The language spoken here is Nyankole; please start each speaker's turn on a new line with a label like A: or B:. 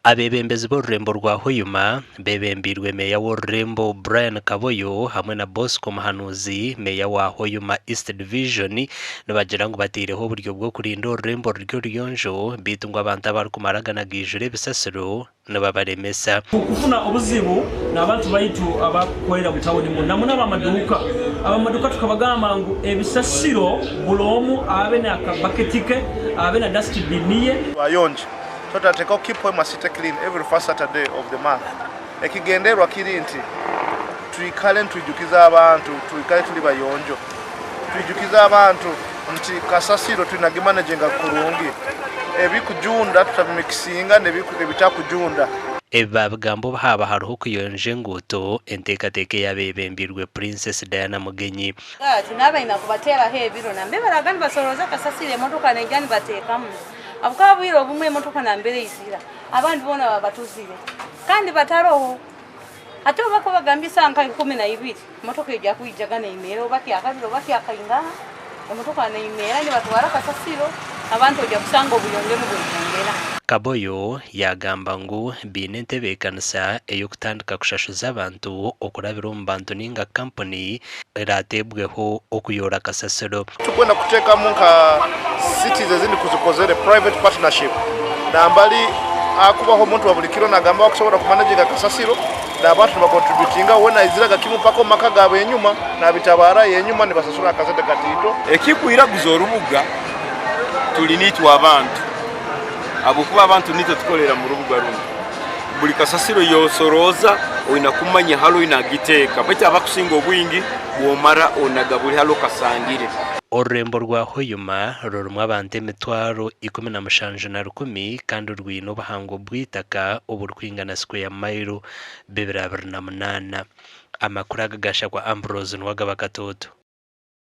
A: Abeebembezi b'orurembo rwa Hoima beebembeirwe Meeya w'orurembo Brian Kaboyo hamwe na Bosco Muhanuzi, Meeya wa Hoima East Division nibagira ngu bateireho oburyo bw'okurinda orurembo ruri oruyonjo beitu ngu abantu abarikumara ganagaijura ebisasiro nibabaremesa.
B: Kufuna obuzibu n'abantu baitu abakukorera mu tawuni muno namuno abamaduuka. Abamaduuka tukabagamba ngu ebisasiro buli omu abe n'akabaketi ke, abe na dustbin ye.
C: Bayonja So twateekaho Keep Hoima City Clean every first Saturday of the month. Ekigendererwa kiri nti twikare nitwijukiza abantu twikare turi bayonjo. Twijukize abantu nti kasasiro twine kugimanaginga kurungi. Ebikujunda tutabimikisinga n'ebitakujunda.
A: Ebi baabigamba obu haaba hariho okuyonja enguuto, enteekateeka eyabeebembeirwe Princess Diana Mugenyi.
D: Ati naaba kubateeraho ebiro nambere baraga nibasorooza kasasiro emotoka neija nibateekamu. Ahabw'okuba obwire obumwe emotoka nambere eizira abandi boona baba batuzire kandi bataroho. Hati obu bakuba bagambye esaaha nka 12 emotoka eija kwijaga neeyemerera oba kyakabiri oba kyakaingaha emotoka neeyemerera nibatwara kasasiro abantu oija kushanga obuyonjo nibweyongera.
A: Kaboyo yaagamba ngu baine entebeekanisa ey'okutandika kushashuza abantu okurabira omu bantu nainga kampuni eraateebweho okuyoora kasasiro.
C: Turikwenda kuteekamu nka cities ezindi kuzikozere private partnership nambari ahakubaho omuntu wa buri kiro nagamba wakusobora kumanaginga kasasiro nabantu nibakontributinga we naiziraga kimwe mpaka omu maka gaabo enyuma nabitabaarayo enyuma nibasasura akasente katiito.
E: Ekikwiraguza orubuga turi nitwe abantu ahabw'okuba abantu nitwe tukorera mu rubuga runu. Buri kasasiro yosorooza oine kumanya hali oine agiteeka baitu abakusinga obwingi bwomara onaga buri hali okasangire.
A: Orurembo rwa Hoima rurimu abantu 17,100 kandi rwine obuhango bw'eitaka oburikwingana sikweya mailo 228. Amakuru aga gashakwa Ambrose Nuwagaba Katooto.